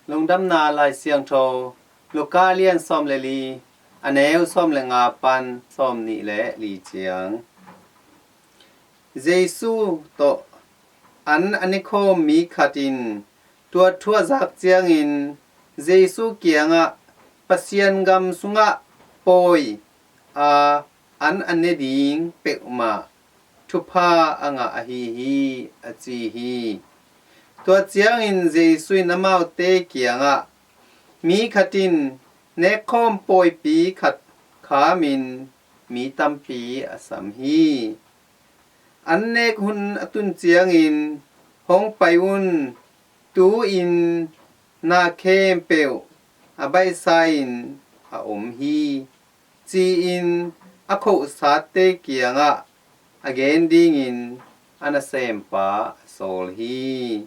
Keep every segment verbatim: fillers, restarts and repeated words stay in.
Lungdamna Lai Siangtho, Luka lian sawm le li, a neu sawm le nga pan sawm nih le li ciang. Jesu tawh an a ne khawm mi khat in tua thu a zak ciangin Jesu kiangah Pasian gam sungah pawi a an a ne ding peuhmah thupha a ngah ahi hi, a ci hi. Tua ciangin Jesu in amaute kiangah, mi khat in nekkhawm pawipi khat khamin mi tampi a sam hi. An nek hun a tun ciangin, hong pai un, tu-in na khempeuh a baihsa-in a om hi, ci-in a khohsatte kiangah a gen dingin a nasempa a sawl hi.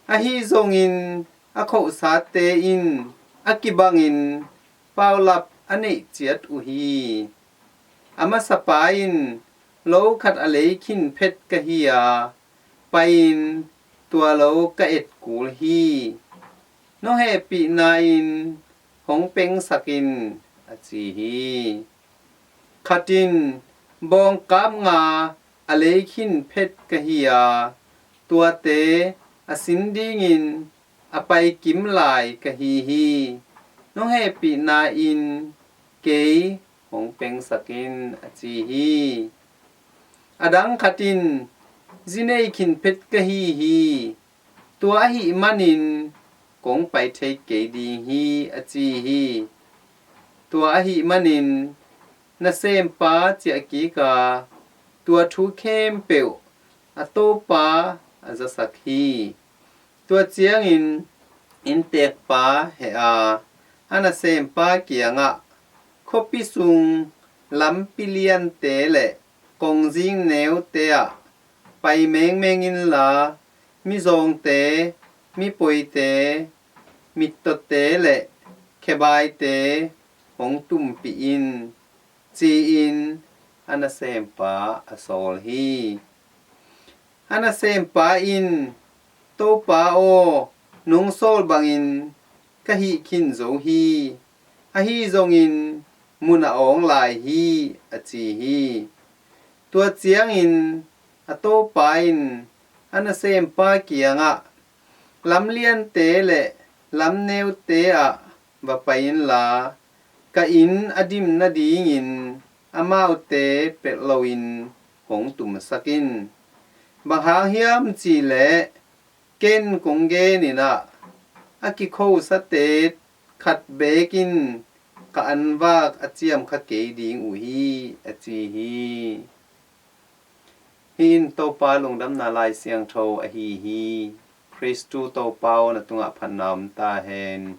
Ahi zongin a khohsatte in a kibangin paulap a neih ciat uh hi. A masapa in, lo khat a lei khin phet ka hi a, pai-in tua lo ka et kul hi. Nong hehpihna in hong pengsak in, a ci hi. Khat in, bawngkap nga a lei khin phet ka hi a, tuate a sin dingin a pai kim lai ka hi hi. Nong hehpihna in kei hong pengsak in, a ci hi. A dang khat in, zi nei khin phet ka hi hi. Tua ahih manin kong pai thei kei ding hi, a ci hi. Tua ahih manin nasempa ciah kik a, tua thu khempeuh a topa a zasak hi. Tua ciangin inntekpa heh a, a nasempa kiangah, khuapi sung lampi liante le kongzing neute ah pai mengmeng inla, mizawngte, mipoite, mittawte le khebaite hong tumpih in, ci-in a nasempa a sawl hi. A nasempa in, Topa aw, nong sawl bangin ka hih khin zo hi. Ahi zongin mun a awng lai hi, a ci hi. Tua ciangin a topa in a nasempa kiangah, lam liante le lam neute ah va pai inla, ka inn a dim nadingin amaute pelh loin hong tumsak in. Bang hang hiam cih leh ken kong genin ah, a kikhosate khat beek in ka anvak a ciamkha kei ding uh hi, a ci hi. Hih in Topa lungdamna Lai Siangtho ahi hi. Khristu Topa aw, na tungah phatna om ta hen.